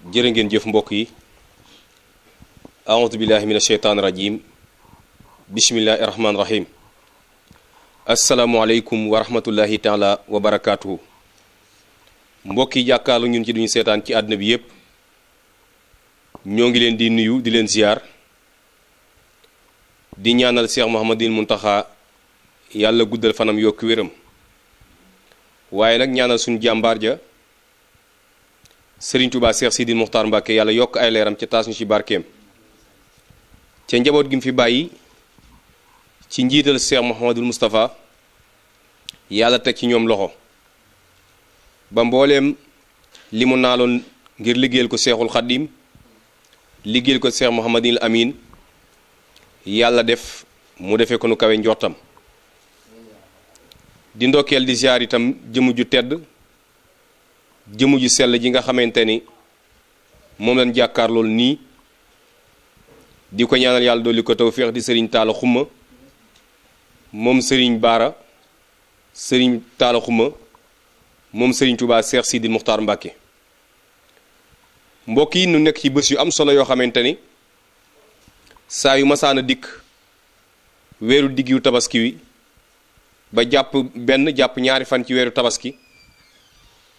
jërë ngeen jëf mbokk yi aoudu billahi min asheytaan rajim bismillahi rahmaani rahim asalaamualeykum wa rahmatullahi taala wa barakaatuhu mbokk yi jàkkaarlu ñun ci duñu seetaan ci àdduna bi yépp ñoo ngi leen di nuyu di leen ziyaar di ñaanal Cheikh Mouhamadul Muntaxa yàlla guddal fanam yokk wéram waaye nag ñaanal suñu jàmbaar ja Sëriñ Tuubaa Cheikh Sidi Muxtaar Mbàkke yàlla yokk ay leeram ca taas ñu ci barkeem ca njaboot gi mu fi bàyyi ci njiital Cheikh Mouhamadul Moustapha yàlla teg ci ñoom loxo ba mbooleem li mu naaloon ngir liggéeyal ko Seexul Xaddim liggéeyal ko Cheikh Mouhamadul Amin yàlla def mu defee ko nu kawe njortam di ndokkeel di ziar itam jëmu ju tedd jëmu ju sell ji nga xamante ni moom lañ jàkkaarlool nii di ko ñaanal yàlla dolli ko tawféex di sëriñ Taala Xuma moom sëriñ Baara sëriñ Taala Xuma moom sëriñ Tuubaa Cheikh Sidi Muxtaar Mbàkke mbokk yi nu nekk ci bés yu am solo yoo xamante ni saa yu masaana dikk weeru diggu tabaski wi ba jàpp benn jàpp ñaari fan ci weeru tabaski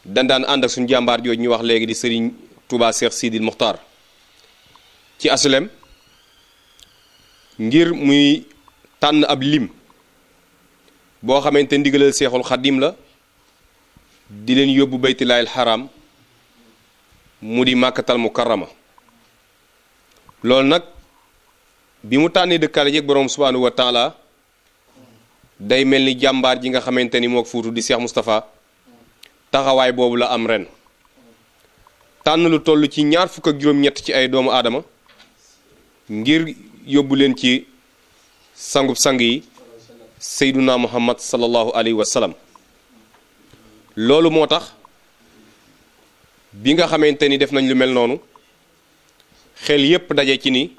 dandaan ànd ak suñu jàmbaar jooju ñu wax léegi di sëriñ Touba Cheikh Sidi Muxtaar ci asulem ngir muy tànn ab lim boo xamante ndigalal Seexul Xaddim la di leen yóbbu baytilaahil xaram mu di màkkatal mukarrama loolu nag bi mu tànnee dëkkaale yeeg borom subhaanahu wa taala day mel ni jàmbaar ji nga xamante ni moo fuutu di Cheikh Moustapha taxawaay boobu la am ren tànn lu toll ci ñaar fukk ak juróom-ñett ci ay doomu aadama ngir yóbbu leen ci sangub sang yi Seyduna Muhammad sallallahu alayhi wa sallam loolu moo tax bi nga xamante ni def nañ lu mel noonu xel yépp daje ci ni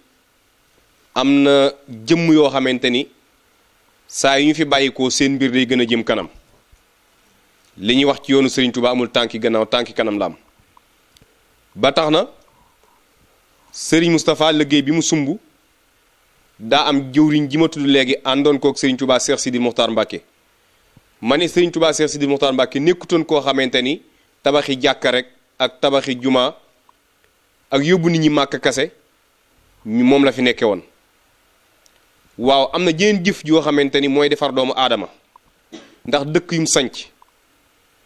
am na jëmm yoo xamante ni saa yu ñu fi bàyyikoo seen mbir day gën a jëm kanam li ñuy wax ci yoonu Serigne Touba amul tànki gannaaw tànki kanam la am ba tax na Serigne Moustapha liggéey bi mu sumb daa am jëwriñ ji ma tudd léegi àndoon kook Serigne Touba Cheikh Sidi Muxtaar Mbàkke ma ne Serigne Touba Cheikh Sidi Muxtaar Mbàkke nekkutoon koo xamante ni tabaxi jàkka rek ak tabaxi juma ak yóbbu nit ñi màkk kase moom la fi nekke woon waaw am na jeneen jëf joo xamante ni mooy defar doomu aadama ndax dëkk yum sanc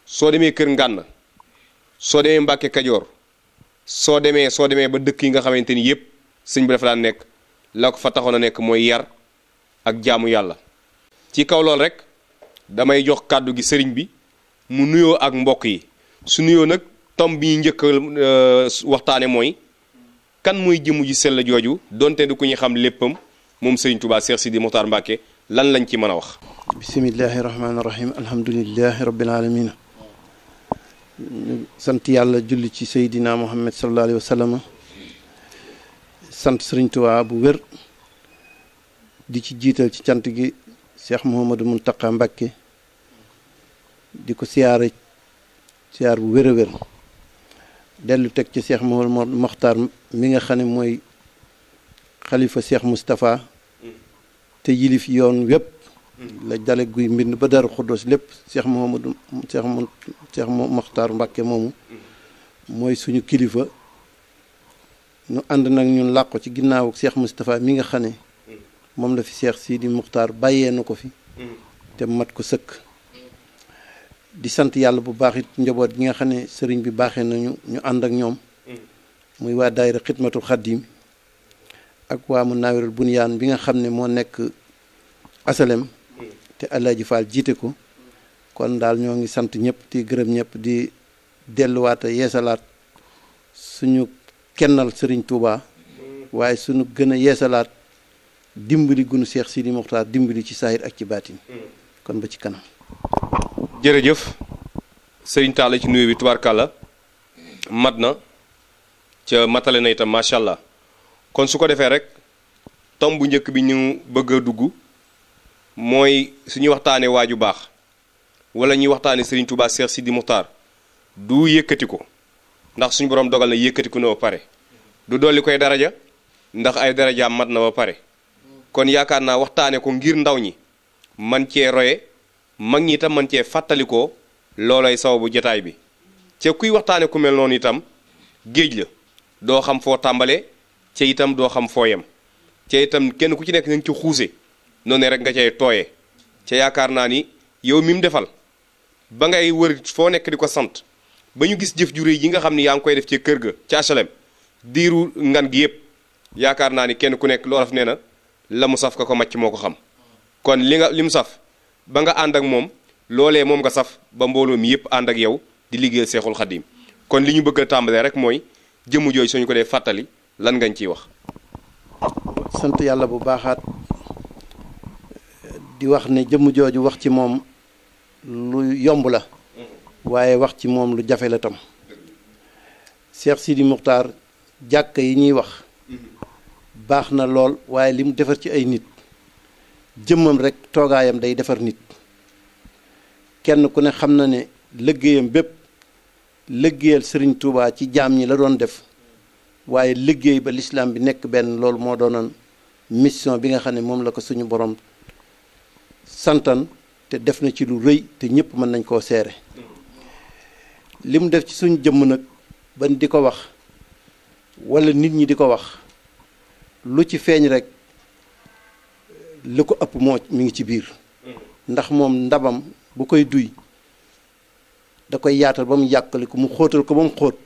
soo demee kër ngànn soo demee Mbàkke Kajoor soo demee ba dëkk yi nga xamante ni yépp sëñ bi dafa daan nekk la ko fa taxoon a nekk mooy yar ak jaamu yàlla ci kaw lool rek damay jox kàddu gi sëriñ bi mu nuyoo ak mbokk yi su nuyoo nag tom bi njëkk waxtaane mooy kan mooy jëmu ji sell jooju donte du ku ñu xam léppam moom Serigne Touba Cheikh Sidi Muxtaar Mbàkke lan lañ ci mën a wax bismillahi rahmaani rahim alhamdulillahi rabbil alamin sant yàlla julli ci Seydina Muhammad sallallahu alayhi wa sallam sant Serigne Touba bu wér di ci jiital ci cant gi Cheikh Mouhamadou Mountakha Mbàkke di ko siyaar bu wér a wér dellu teg ci Cheikh Mouhamadou Mokhtar mi nga xam ne mooy xalifa Cheikh Moustapha te yilif yoon wépp la dale guy mbind ba Daaru Xuddoos lépp Cheikh Mokhtar Mbàkke moomu mooy suñu kilifa ñu ànd nag ñun làqu ci ginnaaw Cheikh Moustapha mi nga xam ne moom la fi Cheikh Sidi Muxtaar bàyyee na ko fi te mat ko sëkk di sant yàlla bu baax it njaboot gi nga xam ne sëriñ bi baaxee nañu ñu ànd ak ñoom muy waa daayira xidmatul xaddim ak waa Munaawirul Bunyaan bi nga xam ne moo nekk asalem te Alaaji Faal jiite ko kon daal ñoo ngi sant ñëpp di gërëm ñëpp di delluwaat a yeesalaat suñu kennal sëriñ Touba waaye suñu gën a yeesalaat dimbali gunu Cheikh Sidi Muxtaar dimbali ci saahir ak ci baatin kon ba ci kanam jërëjëf sëriñ Talla ci nuyu bi tubaarkàlla mat na ca matale na itam macha allah kon su ko defee rek tom bu njëkk bi ñu bëgg a dugg mooy suñuy waxtaanee waaju baax wala ñuy waxtaanee sëriñ Touba Cheikh Sidi Muxtaar du yëkkati ko ndax suñu borom dogal na yëkkatiku na ba pare du dolli koy daraja ndax ay darajaam mat na ba pare kon yaakaar naa waxtaane ko ngir ndaw ñi man cee roye mag ñi itam man cee fàttalikoo loolay sababu jataay bi ca kuy waxtaane ku mel noonu itam géej la doo xam foo tàmbale ca itam doo xam foo yem ca itam kenn ku ci nekk na nga ci xuuse noonu rek nga cay tooyee ca yaakaar naa ni yow mi mu defal ba ngay wër foo nekk di ko sant ba ñu gis jëf ju réy yi nga xam ni yaa ngi koy def ci kër ga ca HLM diiru ngan gi yëpp yaakaar naa ni kenn ku nekk loolaf nee na la mu saf ka ko màcc moo ko xam kon li mu saf ba nga ànd ak moom loolee moom nga saf ba mbooloo mi yëpp ànd ak yow di liggéeyal Seexul Xadiim kon li ñu bëgg a tàmbalee rek mooy jëmm jooju suñu ko dee fàttali lan ngañ ciy wax. sant yàlla bu baaxaat di wax ne jëmm jooju wax ci moom lu yomb la waaye wax ci moom lu jafe la tam Cheikh Sidi Muxtaar jàkk yi ñuy wax baax na lool waaye li mu defar ci ay nit jëmmam rek toogaayam day defar nit kenn ku ne xam na ne liggéeyam bépp liggéeyal Sëriñ Tuubaa ci jaam ñi la doon def waaye liggéey ba lislaam bi nekk benn loolu moo doonoon mission bi nga xam ne moom la ko suñu borom santan te def na ci lu rëy te ñëpp mën nañ koo seere li mu def ci suñu jëmm nag ban di ko wax walla nit ñi di ko wax lu ci feeñ rek li ko ëpp moo mi ngi ci biir ndax moom ndabam bu koy duy da koy yaatal ba mu yàqali ko mu xóotal ko ba mu xóot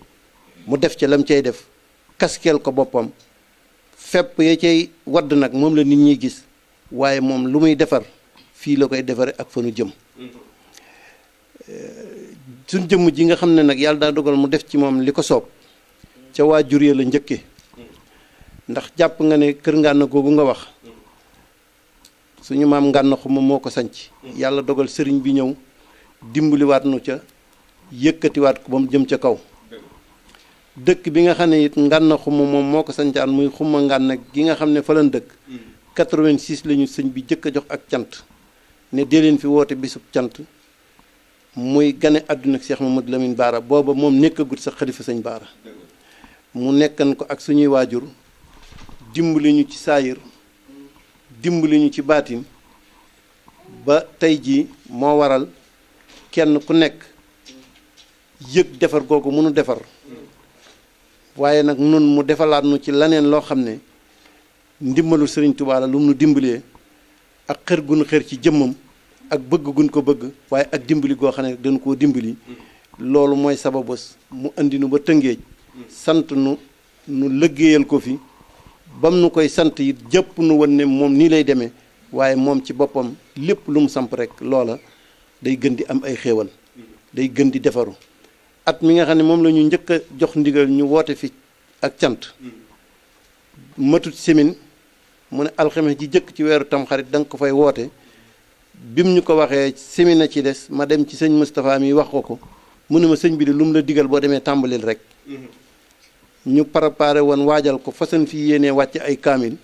mu def ca lam cay def kaskeel ko boppam fepp ya cay wadd nag moom la nit ñiy gis waaye moom lu muy defar fii la koy defare ak fa nu jëm suñ jëmm ji nga xam ne nag yàlla daa dogal mu def ci moom li ko soob ca waajur ya la njëkke ndax jàpp nga ne kër ngànn googu nga wax suñu maam ngànn xuma moo ko sanc yàlla dogal sëriñ bi ñëw dimbaliwaat nu ca yëkkatiwaat ko ba mu jëm ca kaw dëkk bi nga xam ne it ngànn xuma moom moo ko sancaan muy xuma ngànn gi nga xam ne fa lañ dëkk 86 la ñu sëñ bi jëkk a jox ak cant ne dee leen fi woote bisub cant muy gane àdduna ak Cheikh Mamadou Lamine Baara booba moom nekkagut sax xalifa sëñ Baara mu nekkan ko ak suñuy waajur dimbali ñu ci saayir dimbali ñu ci baatin ba tey jii moo waral kenn ku nekk yëg defar googu mënu defar waaye nag nun mu defalaat nu ci laneen loo xam ne ndimbalu Sëriñ Tuubaa la lu mu nu dimbalee ak xër gu nu xër ci jëmmam ak bëgg gun ko bëgg waaye ak dimbali goo xam ne dañu koo dimbali loolu mooy sababus mu andi nu ba Tëngéej sant nu liggéeyal ko fi bam nu koy sant it jëpp nu woon ne moom nii lay demee waaye moom ci boppam lépp lu mu samp rek loola day gën di am ay xéewal day gën di defaru at mi nga xam ne moom la ñu njëkk a jox ndigal ñu woote fi ak cant matut semaine mu ne alxames ji jëkk ci weeru tamxarit da nga ko fay woote bim ñu ko waxee semaine a ci des ma dem ci sëñ Moustapha mi wax ko mu ne ma sëñ bi de lu mu la digal boo demee tàmbalil rek ñu préparé woon waajal ko façon fi yéenee wàcc ay kaamil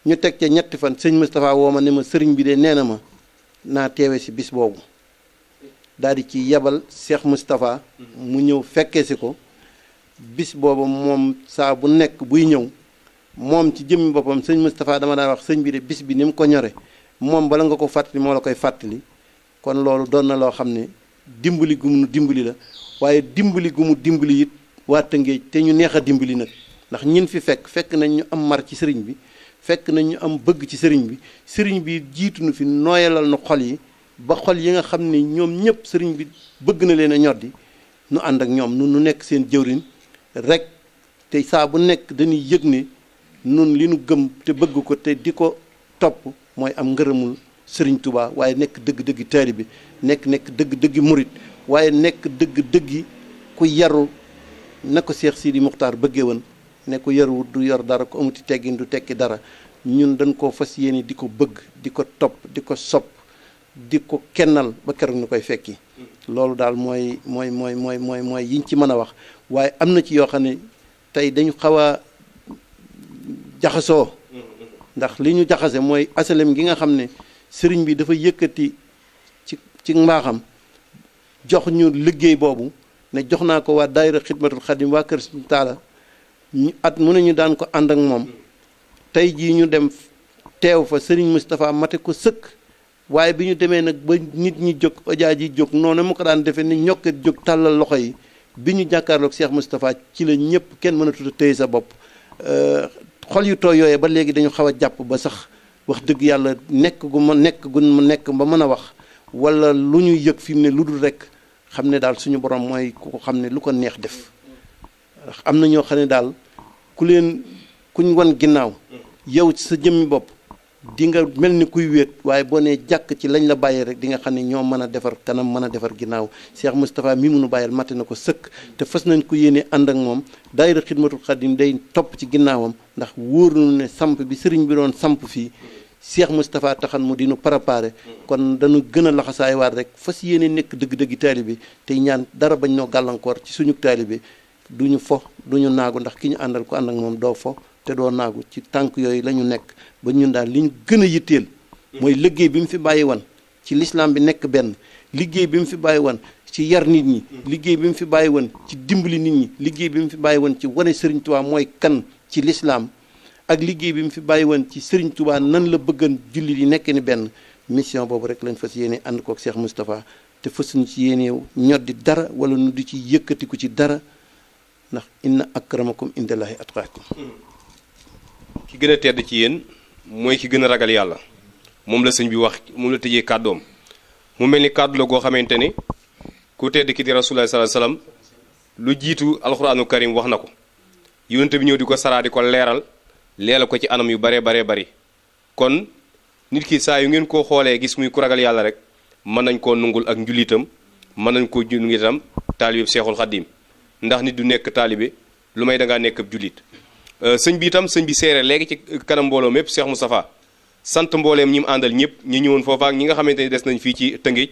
ñu teg ca ñetti fan sëñ Moustapha woo ma ne ma sëriñ bi de nee na ma naa teewe si bis boobu daal di ci yebal Cheikh Moustapha mu ñëw fekkee si ko bis boobu moom saa bu nekk buy ñëw moom ci jëmmi boppam sëñ Moustapha dama daan wax sëñ bi de bis bi ni mu ko ñore moom bala nga ko fàttali moo la koy fàttali kon loolu doon na loo xam ne dimbali gu mu dimbali la waaye dimbali gu mu dimbali it waa Tëngéej te ñu neex a dimbali nag ndax ñin fi fekk nañ ñu am mar ci sëriñ bi fekk nañ ñu am bëgg ci sëriñ bi jiitu nu fi nooyalal nu xol yi ba xol yi nga xam ne ñoom ñëpp sëriñ bi bëgg na leen a ñoddi nu ànd ak ñoom nu nekk seen jëwriñ rek te saa bu nekk dañuy yëg ne nun li nu gëm te bëgg ko te di ko topp mooy am ngërëmul sëriñ Touba waaye nekk dëgg-dëggi taalibe nekk dëgg-dëggi murit waaye nekk dëgg-dëggi ku yaru na ko Cheikh Sidi Muxtaar bëggee woon ne ku yaru du yor dara ko amuti teggin du tekki dara ñun dañ koo fas yéene di ko bëgg di ko topp di ko sopp di ko kennal ba keroog ñu koy fekki loolu daal mooy yiñ ci mën a wax waaye am na ci yoo xam ne tey dañu xaw a jaxasoo ndax li ñu jaxase mooy asalem gi nga xam ne sëriñ bi dafa yëkkati ci mbaaxam jox ñu liggéey boobu ne jox naa ko waa daayira xidmatul xadim waa kër Sëriñ Taala ñu at mu ne ñu daan ko ànd ak moom tey jii ñu dem teew fa Serigne Moustapha mate ko sëkk waaye bi ñu demee nag ba nit ñi jóg ojaa ji jóg noonu mu ko daan defee ni ñokket jóg tàllal loxo yi bi ñu jàkkaarloog Cheikh Moustapha ci la ñëpp kenn mënatut a téye sa bopp xol yu tooy yooyee ba léegi dañu xaw a jàpp ba sax wax dëgg yàlla nekk gu ma nekk ba mën a wax wala lu ñuy yëg fi mu ne lu dul rek xam ne daal suñu borom mooy ku ko xam ne lu ko neex def am na ñoo xam ne daal kuñ wan ginnaaw yow ci sa jëmmi bopp di nga mel ni kuy wéet waaye boo nee jàkk ci lañ la bàyyee rek di nga xam ne ñoo mën a defar kanam mën a defar ginnaaw Cheikh Moustapha mi munu bàyyil matte na ko sëkk te fas nañ ko yéene ànd ak moom daayira xidmatul xadim day topp ci ginnaawam ndax wóor nañu ne samp bi sëriñ bi doon samp fii Cheikh Moustapha taxan mu dinu préparé kon dañu gën a laxasaay waat rek fas yéene nekk dëgg-dëggi taalibe tey ñaan dara bañ noo gàllankoor ci suñu taalibe duñu fo duñu naagu ndax ki ñu àndal ko ànd ak moom doo fo te doo naagu ci tànk yooyu la ñu nekk ba ñun daal li ñu gën a yitteel mooy liggéey bi mu fi bàyyi wan ci lislaam bi nekk benn liggéey bi mu fi bàyyi wan ci yar nit ñi liggéey bi mu fi bàyyi wan ci dimbali nit ñi liggéey bi mu fi bàyyi wan ci wane Serigne Touba mooy kan ci lislaam ak liggéey bi mu fi bàyyi wan ci Serigne Touba nan la bëggan jullit yi nekk ni benn mission boobu rek lañ fas yéene ànd kook Cheikh Moustapha te fasuñu ci yéene ñoddi dara wala nu di ci yëkkatiku ci dara ndax inna akramakum indallahi atqaakum ki gën a tedd ci yéen mooy ki gën a ragal yàlla moom la sëñ bi wax moom la tëjee kàddoom mu mel ni kàddu la goo xamante ne ku tedd ki di rasulullah sallallahu alayhi wasallam lu jiitu alxuraanu karim wax na ko yonente bi ñëw di ko saraa di ko leeral ko ci anam yu baree bari kon nit ki saa yu ngeen koo xoolee gis muy ku ragal yàlla rek mën nañ koo nungul ak njullitam mën nañ koo jungi itam taalibe Seexul Xaddim ndax nit du nekk taalibe lu may dangaa nekk ab jullit sëñ bi itam sëñ bi seere léegi ci kanam mbooloo mépp Cheikh Moustapha sant mbooleem ñi mu àndal ñëpp ñi ñëwoon foofa ak ñi nga xamante ni des nañ fii ci Tëngéej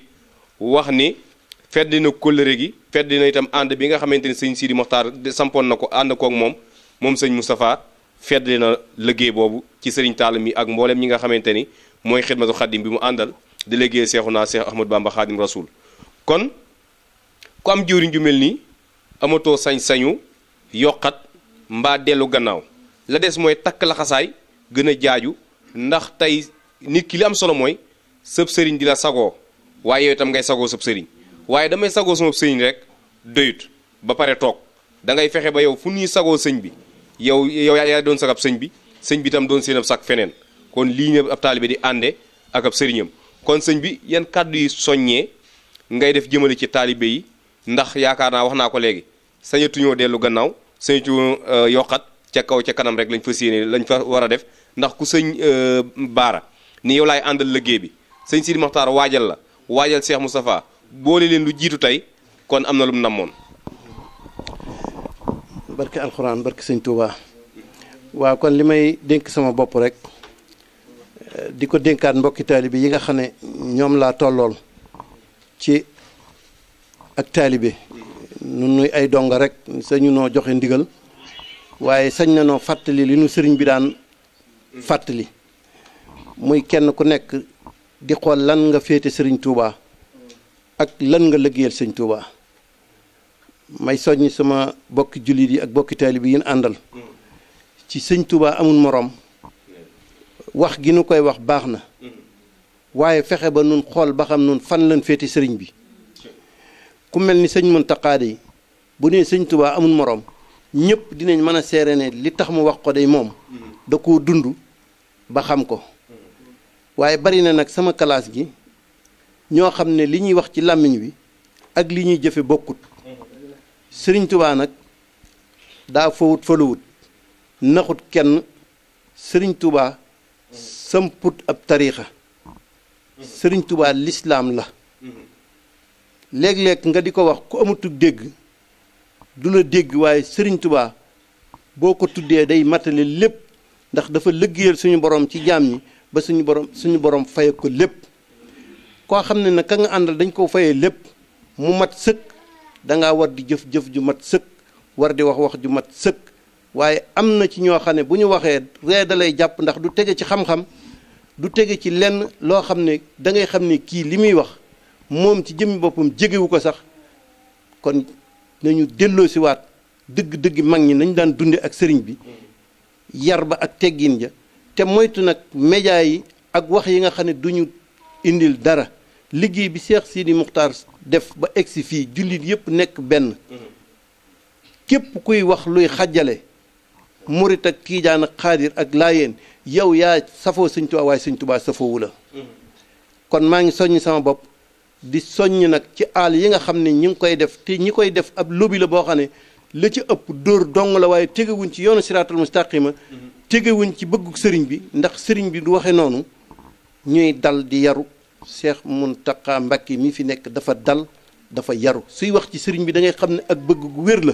wax ni fedd na kóllëre gi fedd na itam ànd bi nga xamante ni sëñ Sidi Mokhtar sampoon na ko ànd koog moom sëñ Moustapha fedd na liggéey boobu ci sëriñ Tall mi ak mbooleem ñi nga xamante ni mooy xidmatu xaddim bi mu àndal di liggéey Seexuna Seex Ahmadou Bamba Xaadim Rasul kon ku am jëwriñ ju mel nii amatoo sañ-sañu yokkat mbaa dellu gannaaw la des mooy takk laxasaay gën a jaaju ndax tey nit ki li am solo mooy sëb sëriñ di la sagoo waaye yow itam ngay sagoo sëb sëriñ waaye damay sagoo sama sëriñ rek doyut ba pare toog da ngay fexe ba yow fu ñuy sagoo sëñ bi yow yaa doon sagab sëñ bi itam doon seen ab sag feneen kon lii ne ab taalibe di ànde ak ab sëriñam kon sëñ bi yan kàddu yi soññee ngay def jëmale ci taalibe yi ndax yaakaar naa wax naa ko léegi sañatuñoo dellu gannaaw sañatuñoo yokkat ca kaw ca kanam rek lañ fa séenee lañ fa war a def ndax ku sëñ baara ni yow laay àndal liggéey bi sëñ Sidi Mokhtar waajal la waajal Cheikh Moustapha boole leen lu jiitu tey kon am na lu mu namoon. barke alxuraan barke sëñ Touba waaw kon li may dénk sama bopp rek di ko dénkaat mbokki taalibe yi nga xam ne ñoom laa tollool ci ak taalibe nun nuy ay donga rek sañu noo joxe ndigal waaye sañ na noo fàttali li nu sëriñ bi daan fàttali muy kenn ku nekk di xool lan nga féete sëriñ Touba ak lan nga liggéeyal sëñ Touba may soññ sama bokki jullit yi ak bokki taalibe yi àndal ci sëñ Touba amul moroom wax gi nu koy wax baax na waaye fexe ba nun xool ba xam nun fan lan féete sëriñ bi ku mel ni sëñ Muntaxa yi bu nee sëñ Touba amul moroom ñëpp dinañ mën a seere ne li tax mu wax ko day moom da koo dund ba xam ko waaye bari na nag sama classe gi ñoo xam ne li ñuy wax ci làmmiñ wi ak li ñuy jëfe bokkut sëriñ Touba nag daa fawut faluwut naxut kenn sëriñ Touba samput ab tariixa sëriñ Touba lislaam la léeg-léeg nga di ko wax ku amatul dégg du la dégg waaye sëriñ Touba boo ko tuddee day matale lépp ndax dafa liggéeyal suñu borom ci jaam ñi ba suñu borom faye ko lépp koo xam ne nag ka nga àndal dañ ko fayee lépp mu mat sëkk dangaa war di jëf-jëf ju mat sëkk war di wax ju mat sëkk waaye am na ci ñoo xam ne bu ñu waxee ree da lay jàpp ndax du tege ci xam-xam du tege ci lenn loo xam ne da ngay xam ne kii li muy wax moom ci jëmmi boppam jegewu ko sax kon nañu delloosiwaat dëgg-dëgg mag ñi nañ daan dunde ak sëriñ bi yar ba ak teggin ja te moytu nag média yi ak wax yi nga xam ne duñu indil dara liggéey bi Cheikh Sidi Muxtaar def ba egsi fii jullit yépp nekk benn képp kuy wax luy xajale murit ak tiijaan ak xaadir ak laayeen yow yaa safoo sëñ Tuubaa waaye sëñ Tuubaa safoowu la kon maa ngi soññ sama bopp di soññ nag ci àll yi nga xam ne ñi ngi koy def te ñi koy def ab lobby la boo xam ne la ci ëpp dóor dong la waaye tegewuñ ci yoonu siraatal mustaqima tegewuñ ci bëggu sëriñ bi ndax sëriñ bi du waxe noonu ñuy dal di yaru Cheikh Mountakha Mbacké mi fi nekk dafa dal dafa yaru suy wax ci sëriñ bi da ngay xam ne ak bëgg gu wér la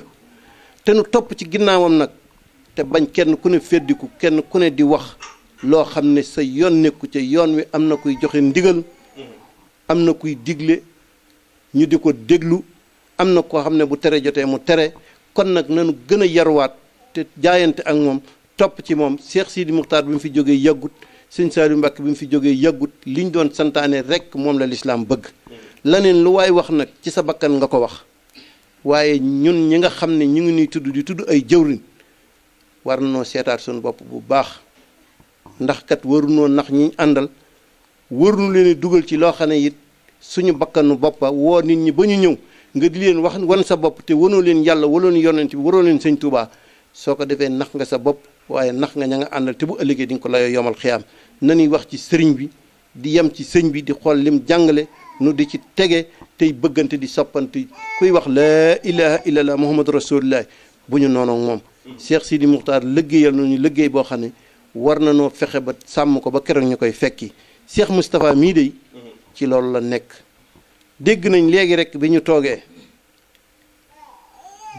te nu topp ci ginnaawam nag te bañ kenn ku ne feddiku kenn ku ne di wax loo xam ne sa yoon nekku ca yoon wi am na kuy joxe ndigal am na kuy digle ñu di ko déglu am na koo xam ne bu tere jotee mu tere kon nag nanu gën a yaruwaat te jaayante ak moom topp ci moom Cheikh Sidi Muxtaar bi mu fi jógee yàggut sëñ Saliou Mbacké bi mu fi jógee yàggut liñ doon santaane rekk moom la lislaam bëgg laneen lu waay wax nag ci sa bakkan nga ko wax waaye ñun ñi nga xam ne ñu ngi nuy tudd di tudd ay jëwriñ war na noo seetaat suñu bopp bu baax ndax kat warunoo nax ñi àndal warunu leen dugal ci loo xam ne it suñu bakkanu boppa woo nit ñi ba ñu ñëw nga di leen wax wan sa bopp te wanoo leen yàlla waloo leen yonent bi waroo leen sëñ Tuubaa soo ko defee nax nga sa bopp waaye nax nga ña nga àndal te bu ëllëgee di nga ko layoo yomal xiyaam nañuy wax ci sëriñ bi di yem ci sëñ bi di xool lim jàngale nu di ci tege tey bëggante di soppante kuy wax laa ilaha illallah muhammadu rasulullah bu ñu noonoog moom Cheikh Sidi Muxtaar liggéeyal nañu liggéey boo xam ne war na noo fexe ba sàmm ko ba keroog ñu koy fekki Cheikh Moustapha mii de ci loolu la nekk dégg nañ léegi rek bi ñu toogee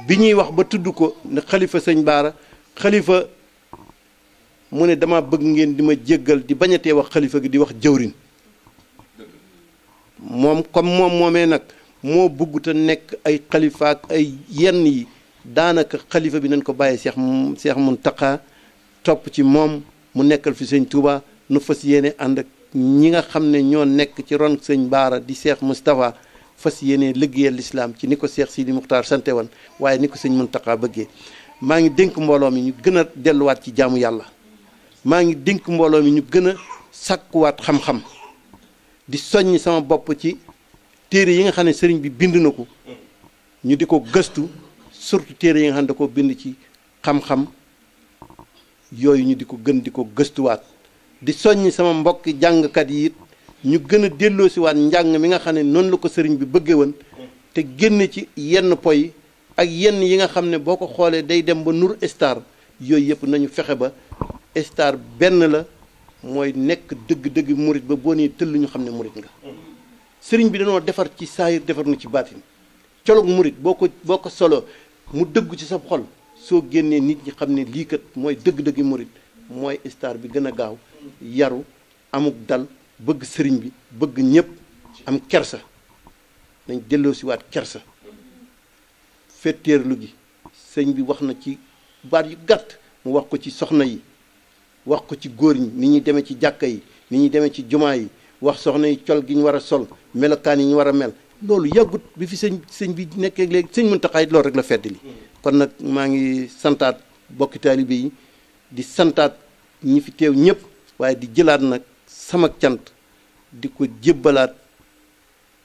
bi ñuy wax ba tudd ko ne xalifa sëñ Baara xalifa mu ne dama bëgg ngeen di ma jéggal di bañatee wax xalifa gi di wax jëwrin moom comme moom moomee nag moo bëgg te nekk ay xalifa ak ay yenn yi daanaka xalifa bi nañ ko bàyyi Cheikh Mountakha topp ci moom mu nekkal fi sëñ Touba nu fas yéene ànd ak ñi nga xam ne ñoo nekk ci ron sëñ Baara di Cheikh Moustapha fas yéene liggéeyal lislaam ci ni ko Cheikh Sidi Muxtaar sante woon waaye ni ko sëñ Mountakha bëggee maa ngi dénk mbooloo mi ñu gën a delluwaat ci jaamu yàlla maa ngi dénk mbooloo mi ñu gën a sàkkuwaat xam-xam di soññ sama bopp ci téere yi nga xam ne sëriñ bi bind na ko ñu di ko gëstu surtout téere yi nga xam ne da ko bind ci xam-xam yooyu ñu di ko gën di ko gëstuwaat di soññ sama mbokki jàngkat yi it ñu gën a delloosiwaat njàng mi nga xam ne noonu la ko sëriñ bi bëggee woon te génn ci yenn poy ak yenn yi nga xam ne boo ko xoolee day dem ba nur star yooyu yëpp nañu fexe ba star benn la mooy nekk dëgg-dëgg murit ba boo nee tëll ñu xam ne murit nga sëriñ bi dañoo defar ci saayir defar nu ci baatin colog murit boo ko solo mu dëgg ci sa xol soo génnee nit ñi xam ne lii kat mooy dëgg-dëgg murit mooy star bi gën a gaaw yaru amuk dal bëgg sëriñ bi bëgg ñëpp am kersa nañ delloo si waat kersa fetteerlu gi sëñ bi wax na ci baat yu gàtt mu wax ko ci soxna yi wax ko ci góor ñi ni ñuy demee ci jàkka yi ni ñuy demee ci jumaa yi wax soxna yi col gi ñu war a sol melokaan yi ñu war a mel loolu yàggut bi fi sëñ bi nekkee léegi sëñ Mountakha it loolu rek la fedd li kon nag maa ngi santaat bokki taalibe yi di santaat ñi fi teew ñëpp waaye di jëlaat nag sama cant di ko jébbalaat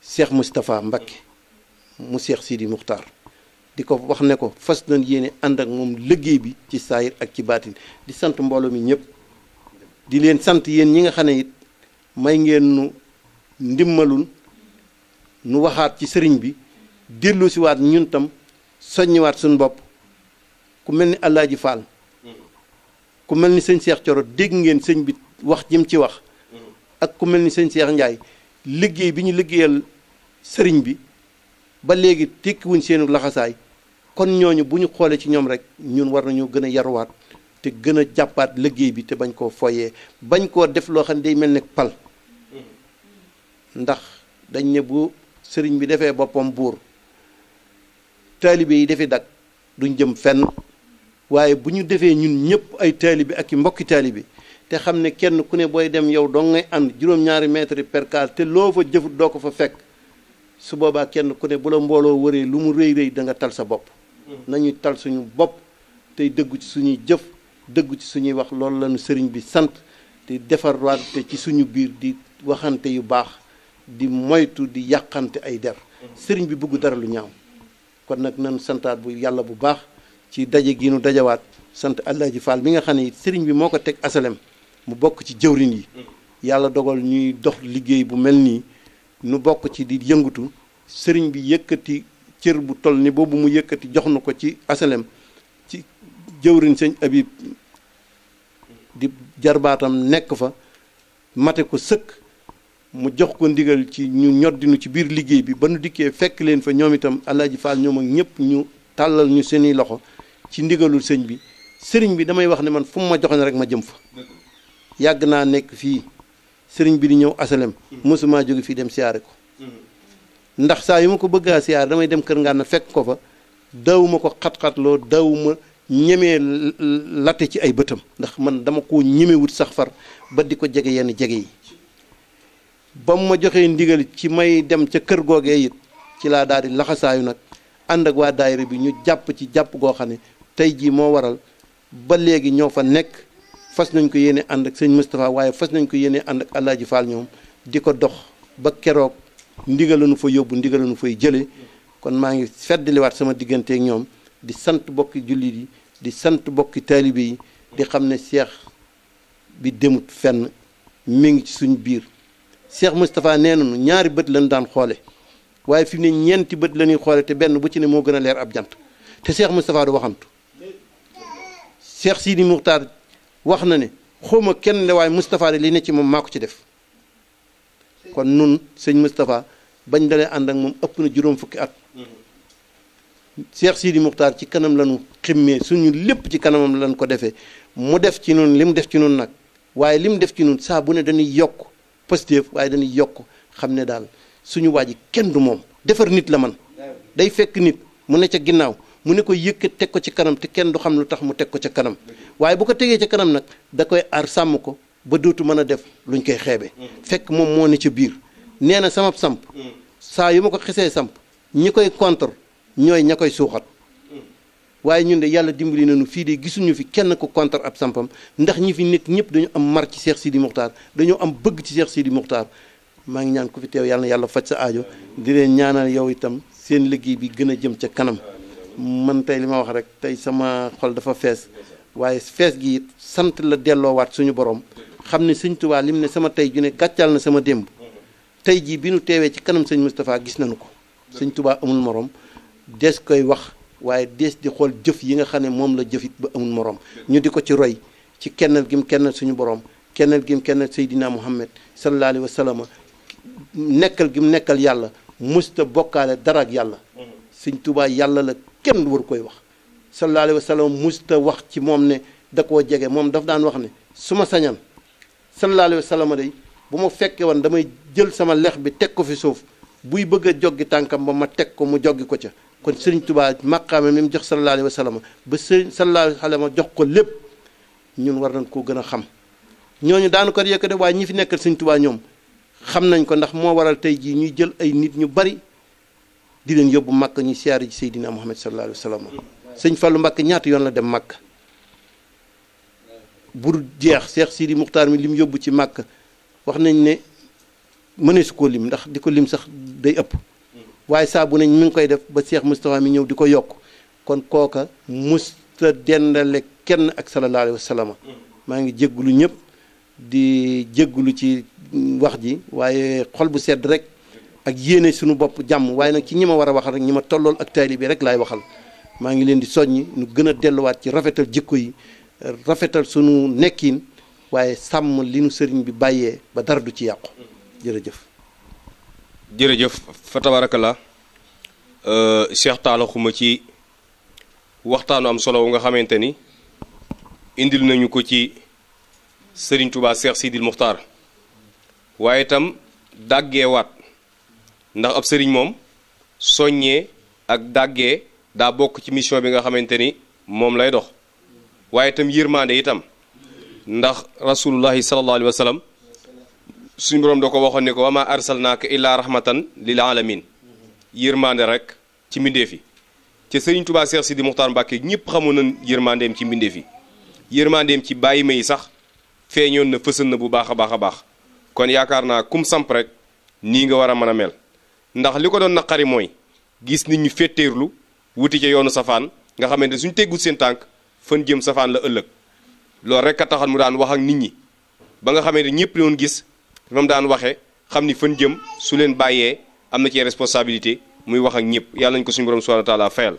Cheikh Moustapha Mbacké mu Cheikh Sidi Muxtaar di ko wax ne ko fas nañ yéene ànd ak moom liggéey bi ci saayir ak ci baatin di sant mbooloo mi ñëpp di leen sant yéen ñi nga xam ne it may ngeen nu ndimmalul nu waxaat ci sëriñ bi dellu si waat ñun tam soññiwaat suñu bopp ku mel ni Alaaji Fall ku mel ni sëñ Cheikh Coro dégg ngeen sëñ bi wax jëm ci wax ak ku mel ni sëñ Cheikh Ndiaye liggéey bi ñu liggéeyal sëriñ bi ba léegi tekkiwuñ seenu laxasaay kon ñooñu bu ñu xoolee ci ñoom rek ñun war nañoo gën a yaruwaat te gën a jàppaat liggéey bi te bañ koo foyee bañ koo def loo xam ne day mel ne pal ndax dañ ne bu sëriñ bi defee boppam buur taalibe yi defi dak duñ jëm fenn waaye bu ñu defee ñun ñëpp ay taalibe ak i mbokki taalibe te xam ne kenn ku ne booy dem yow doo ngay ànd juróom-ñaari mètre per case te loo fa jëfut doo ko fa fekk su boobaa kenn ku ne bu la mbooloo wëree lu mu rëy rëy da nga tal sa bopp nañuy tal suñu bopp tey dëggu ci suñuy jëf dëggu ci suñuy wax loolu lañu sëriñ bi sant di defarwaate ci suñu biir di waxante yu baax di moytu di yàqante ay der sëriñ bi bëgg dara lu ñaaw kon nag nañu santaat bu yàlla bu baax ci daje gi nu dajawaat sant Alaaji Fall mi nga xam ne sëriñ bi moo ko teg asalem mu bokk ci jëwrin yi yàlla dogal ñuy dox liggéey bu mel nii nu bokk ci di yëngatu sëriñ bi yëkkati cër bu toll ni boobu mu yëkkati jox na ko ci asalem ci jëwrin sëñ Abib di jarbaatam nekk fa mate ko sëkk mu jox ko ndigal ci ñu ñoddinu ci biir liggéey bi ba nu dikkee fekk leen fa ñoom itam Alaaji Fall ñoom ak ñëpp ñu tàllal ñu seeni loxo ci ndigalul sëñ bi sëriñ bi damay wax ne man fu mu ma joxoon rek ma jëm fa yàgg naa nekk fii sëriñ bi di ñëw asalem mosuma jóge fii dem siyaare ko ndax saa yu ma ko bëggaa siyaare damay dem kër ngaan na fekk ko fa dawuma ko xat-xatloo dawuma ñemee latte ci ay bëtam ndax man dama ko ñemewut sax far ba di ko jege yenn jege yi ba mu ma joxee ndigal ci may dem ca kër googee it ci laa daal di laxasaayu nag ànd ak waa daayira bi ñu jàpp ci jàpp goo xam ne tey jii moo waral ba léegi ñoo fa nekk fas nañ ko yéene ànd ak sëñ Moustapha waaye fas nañ ko yéene ànd ak Alaaji Fall ñoom di ko dox ba keroog ndigalanu fa yóbbu ndigalanu fay jële kon maa ngi feddaliwaat sama diggante ak ñoom di sant bokki jullit yi di sant bokki taalibe yi di xam ne seex bi demut fenn mi ngi ci suñ biir Cheikh Moustapha nee nañu ñaari bët lañ daan xoole waaye fi mu ne ñeenti bët la ñuy xoole te benn bu ci ne moo gën a leer ab jant te Cheikh Moustapha du waxantu Cheikh Sidi Muxtaar wax na ne xawma kenn le waaye Moustapha de li ne ci moom maa ko ci def kon nun sëñ Moustapha bañ dalee ànd ak moom ëpp na juróom fukki at Cheikh Sidi Muxtaar ci kanam lañu ximmee suñu lépp ci kanamam lañ ko defee mu def ci nun li mu def ci nun nag waaye li mu def ci nun saa bu ne dañuy yokk positif waaye dañuy yokk xam ne daal suñu waa ji kenn du moom defar nit la man day fekk nit mu ne ca ginnaaw mu ne ko yëkkat teg ko ci kanam te kenn du xam lu tax mu teg ko ca kanam waaye bu ko tegee ca kanam nag da koy aar sàmm ko ba dootu mën a def luñ koy xeebe fekk moom moo ne ca biir nee na sama samp saa yu ma ko xesee samp ñi koy contre ñooy ña koy suuxat waaye ñun de yàlla dimbali nañu fii de gisuñu fi kenn ko contre ab sampam ndax ñi fi nekk ñëpp dañu am mar ci Cheikh Sidi Muxtaar dañoo am bëgg ci Cheikh Sidi Muxtaar maa ngi ñaan ku fi teew yàlla na yàlla faj sa aajo di leen ñaanal yow itam seen liggéey bi gën a jëm ca kanam man tey li ma wax rek tey sama xol dafa fees waaye fees gi it sant la delloowaat suñu borom xam ne sëñ Tuubaa lim ne sama tey ju ne gàccal na sama démb tey jii bi nu teewee ci kanam sëñ Moustapha gis nañu ko sëñ Tuubaa amul morom des koy wax waaye dees di xool jëf yi nga xam ne moom la jëfit ba amul morom ñu di ko ci roy ci kennal gim kennal suñu borom kennal gim kennal Seydina Muhammad sallallahu alayhi wa sallam nekkal gim nekkal yàlla musta bokkaale dara ak yàlla sëñ Tuubaa yàlla la kenn war koy wax sallallahu alayhi wa sallam musta wax ci moom ne da koo jege moom daf daan wax ne su ma sañan sallallahu alayhi wa sallam day bu ma fekkee woon damay jël sama lex bi teg ko fi suuf buy bëgg a joggi tànkam ba ma teg ko mu joggi ko ca kon sëriñ Tuubaa maqaame mi mu jox sallallahu alayhi wa sallam ba sëriñ sallallahu alayhi wa sallam jox ko lépp ñun war nañ koo gën a xam ñooñu daanu ko yëkkate waaye ñi fi nekkal sëriñ Tuubaa ñoom xam nañ ko ndax moo waral tey jii ñuy jël ay nit ñu bari di leen yóbbu màkk ñuy siyaare ji Seydina Muhammad sallallahu alayhi wa sallam sëñ Fallu Mbàkke ñaata yoon la dem màkk bu jeex Cheikh Sidi Muxtaar mi lim yóbbu ci màkk wax nañ ne mënee su koo lim ndax di ko lim sax day ëpp waaye saa bu nañ mi ngi koy def ba Cheikh Moustapha mi ñëw di ko yokk kon kooka musta dendale kenn ak sallallahu alayhi wa sallam maa ngi jéggulu ñëpp di jéggulu ci wax ji waaye xol bu sedd rek ak yéene suñu bopp jàmm waaye nag ci ñi ma war a waxal rek ñi ma tollool ak taalibe rek laay waxal maa ngi leen di soññi ñu gën a delluwaat ci rafetal jikko yi rafetal sunu nekkin waaye sàmm li nu sëriñ bi bàyyee ba dara du ci yàqu jërëjëf jërëjëf fa tabarakallah Cheikh Talla Xuma ci waxtaanu am solo nga xamante ni indil nañu ko ci sëriñ Touba Cheikh Sidil Muxtaar waaye itam dàggeewaat ndax ab sëriñ moom soññee ak dàggee daa bokk ci mission bi nga xamante ni moom lay dox waaye itam yërmande itam ndax rasulullahi sallallahu alayhi wa sallam suñu borom da ko waxoon ne ko wa ma arsalnaaka illa rahmatan lil alamin yërmande rek ci mbindeef yi ca Sëriñ Tuubaa Seex Sidi Muxtaar Mbàkke ñëpp xamoon nañ yërmandeem ci mbindeef yi yërmandeem ci bàyyi ma yi sax feeñoon na fësal na bu baax a baax a baax kon yaakaar naa kum samp rek nii nga war a mën a mel ndax li ko doon naqari mooy gis nit ñu féttéerlu wuti ca yoonu safaan nga xamante suñ teggut seen tànk fan jëm safaan la ëllëg loolu rek a taxal mu daan wax ak nit ñi ba nga xamante ñëpp doon gis moom daan waxee xam ni fan jëm su leen bàyyee am na ci responsabilité muy wax ak ñëpp yàlla nañ ko suñu borom subhanahu wa taala fayal